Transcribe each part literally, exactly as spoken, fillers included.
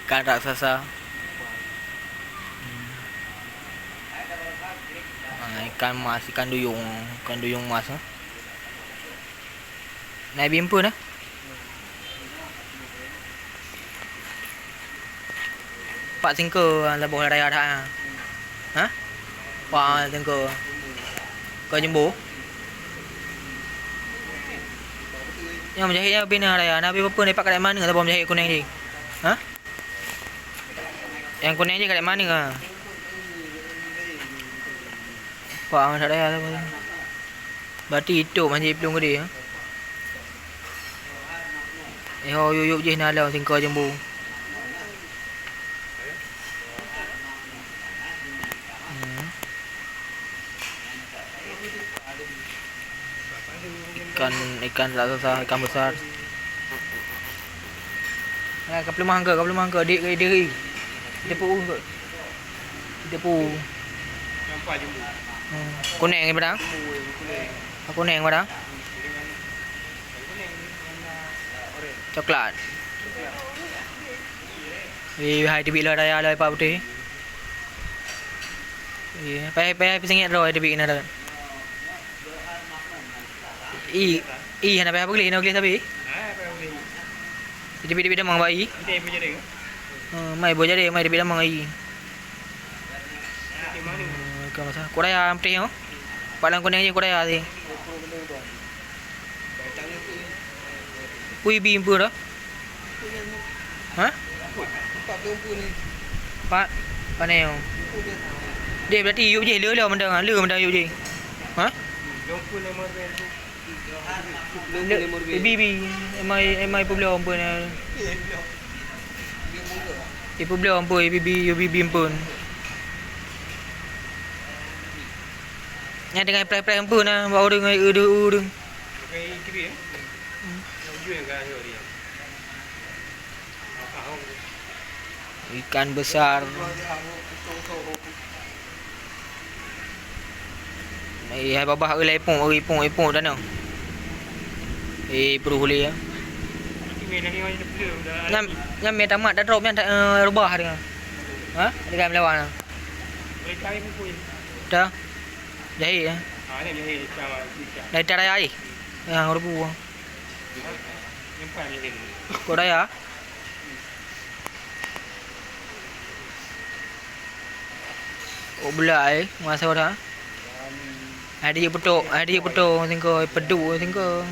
Ikan raksasa. Ah, ikan mas, ikan duyung, ikan duyung mas, eh. Nai bimpeun, eh. Pak singko, ah, laboh raya dah, ah. Ha? Pak singko. Kau jembu. Nyang menjahit nyan bina raya. Nabi bapa ni pak kadai mana, laboh menjahit kuning ji. Ha? Nyang kuning ji kadai mana, ha? Pak, tak ada ya, apa. Berarti itu masih belum gede, ha? Eh, ho, yuk, yuk, jih na lom singko jembu. Hmm. Ikan, ikan raksasa, ikan besar. Nah, ka peuleumah angka, ka peuleumah angka, dik, dik, dik. Kita pu angka. Kita pu. Nampak jumbo. Hmm. Kuning ni padang? Jumbo yang kuning. Ah, kuning padang? Kuning manis. Yang kuning ni warna orange. Coklat. Coklat. Eh, hai teubiet lôn raya lôn ipak putéh. Eh, payah, payah peusinget droe teubiet keunan. I, i hana payah peugleh, hana peugleh sabe. Teubiet-teubiet damang bak i. Oh, mai boh jadeh, mai teubiet damang i. Oh, ka masa. Kok raya putéh nyoe? Pak lam kuning je kok raya tadi. Kui bimpeun dah. Ha? Pat, pane yo. Deh, berarti yub jih le, le mendang, le mendang yub jih. Ha? Le, bi, bi, emai, emai peublom pun. Ipeublom pun, bi, bi, yub bi, bi pun. Nyan teungoh preh-preh pun na, bak ureueng, ureueng. Ikan besar. Eh, hai babah, eh, lai ipung, eh, ipung, ipung tanyoe. Eh, peuruh lé, ya. Nyan, nyan mie tamat dah drop nyan, eh, rubah dengan. Ha? Dengan melawan. Dah. Jahit, ya. Dari tarai ai. Yang rubu. Kok daya? Oh, beulai, masa dah. Ada je beutôk, ada je beutôk, singko, pedu, singko.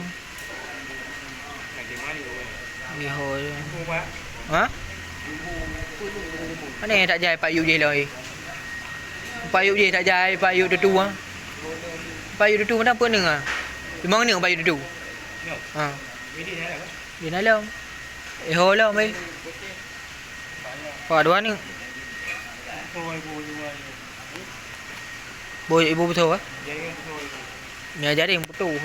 Yo, ya. Ha? Mana tak jai Pak Yub jih lagi? Pak Yub jih tak jai, Pak Yub tutu, ha? Pak Yub tutu mana apa ni, ha? Memang ni Pak Yub tutu? Ha. Di dalam. Eh, ho lah, mai. Pak, dua ni. Boh ibu beutôi, eh? Nya jadi yang beutôi.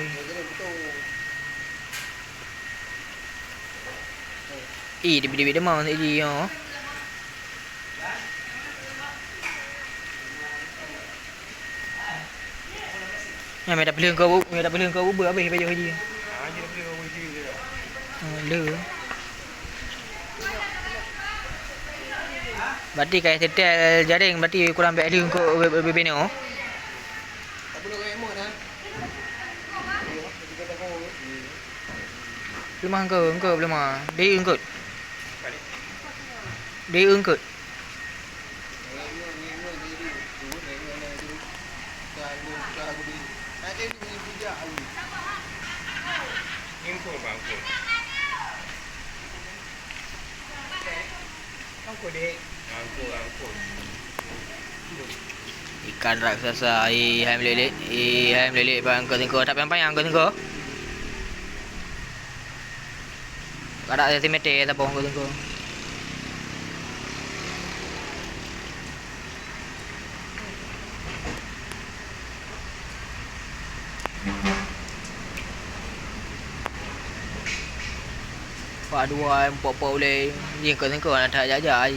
Ih, dia bida-bida mau sini, ya. Nyan, mita peuleueng keu, mita peuleueng keu bubeu habéh bajèe haji. Ah, le. Berarti kai setel jaring, berarti kurang bèk lheueh keu bubeu binoe. Peuleumah engkau, engkau peuleumah. Di engkau. Di engkau. Ikan raksasa, ih, hai meleleh, ih, hai meleleh, bang, keu singko, tapi yang payah, keu singko. Kada sentimeter saboh keu singko. Pak dua, empat-empat ulèe, jih keu singko na that jajai.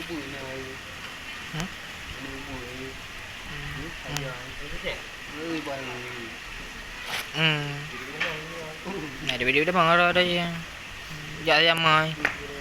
Hmm. Hmm. Nah, dia, dia, dia, dia, dia, dia, dia, dia, dia,